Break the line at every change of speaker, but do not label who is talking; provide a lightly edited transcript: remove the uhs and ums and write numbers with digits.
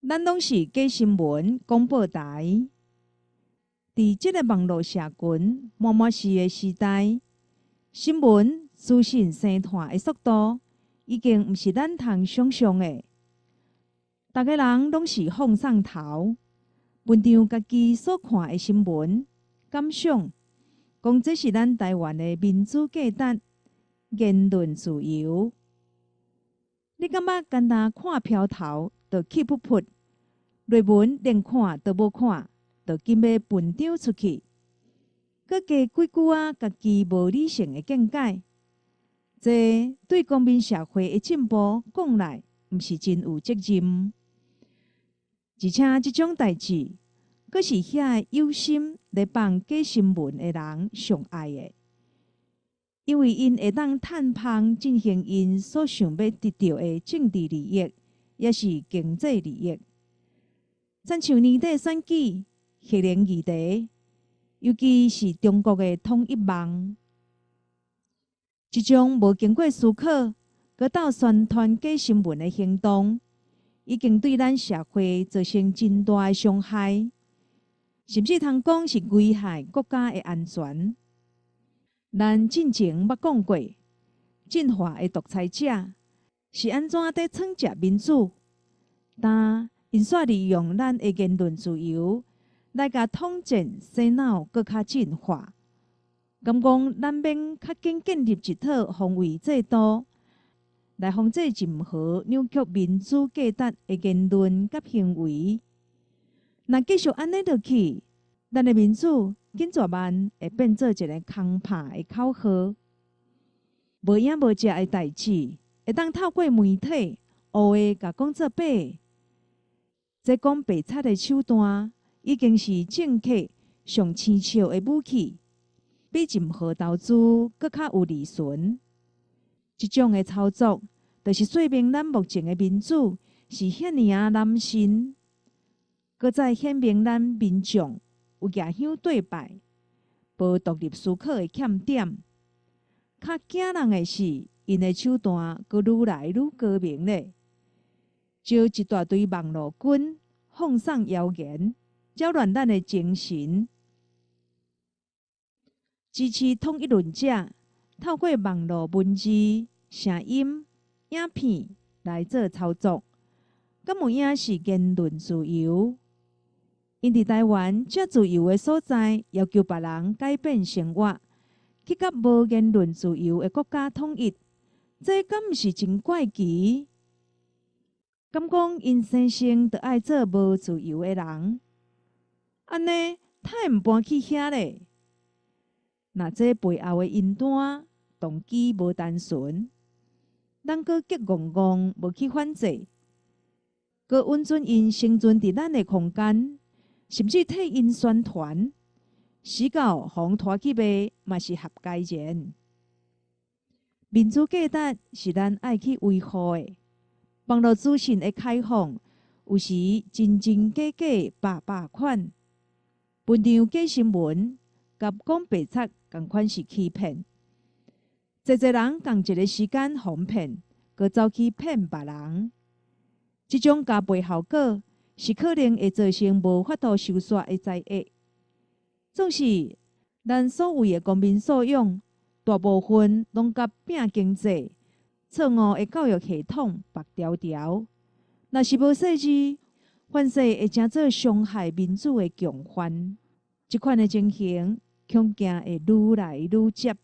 咱攏是假新聞廣播台。佇這个網路社群滿滿是的時代，新聞資訊生湠的速度已經毋是咱通想像的。逐个人攏是放送頭，文章家己所看的新聞感想，講這是咱台灣的民主價值、言論自由。你感覺干焦看標頭就氣噗噗，內文連看都無看，就緊欲分享出去，閣加幾句仔家己無理性的見解，這對公民社會的進步講來，毋是真有責任。而且這種代誌，閣是遐有心咧放假新聞的人上愛的，因為𪜶會當趁芳進行𪜶所想欲得著的政治利益，抑是經濟利益。親像年底選舉、核能議題，尤其是中國的統一夢，這種無經過思考、閣鬥宣傳假新聞的行動，已經對咱社會造成真大的傷害，甚至通講是危害國家的安全。咱進前捌講過，進化的獨裁者是按怎佇創食民主，但𪜶煞利用咱的言論自由來共統戰洗腦，閣較進化。敢講咱免較緊建立一套防衛制度，來防止任何扭曲民主價值的言論佮行為。若繼續按呢落去，咱的民主緊濟慢會變做一个空拍的口號。無影無跡的代誌，會當透過媒體烏的共講做白。這講白賊的手段，已經是政客上生肖的武器，比任何投資閣較有利潤。這種的操作，就是說明咱目前的民主是遐爾仔濫信，閣再顯明咱民眾有舉香對拜，無獨立思考的欠點。較驚人的是，𪜶的手段閣愈來愈高明咧。招一大堆網路軍放送謠言，擾亂咱的精神。支持統一論者，透過網路文字、聲音、影片來做操作，敢有影是言論自由？𪜶佇台灣遮自由的所在，要求別人改變生活，去佮無言論自由的國家統一，這敢毋是真怪奇？敢講𪜶生性就愛做無自由的人，按呢太毋搬去遐咧。若這背後的因單動機無單純，咱閣激戇戇無去反制，閣允准𪜶生存佇咱的空間，甚至替𪜶宣傳，死到予人拖去賣嘛是合該然。民主價值是咱愛去維護的。網路資訊的開放，有時真真假假百百款，文章假新聞，佮講白賊仝款是欺騙。濟濟人仝一个時間予騙，閣走去騙別人。這種加倍效果是可能會造成無法度收煞的災厄。總是咱所謂的公民素養，大部分攏佮拼經濟、錯誤的教育系統縛牢牢。若是無細緻，反勢會成做傷害民主的共犯。這款的情形，恐驚會愈來愈捷。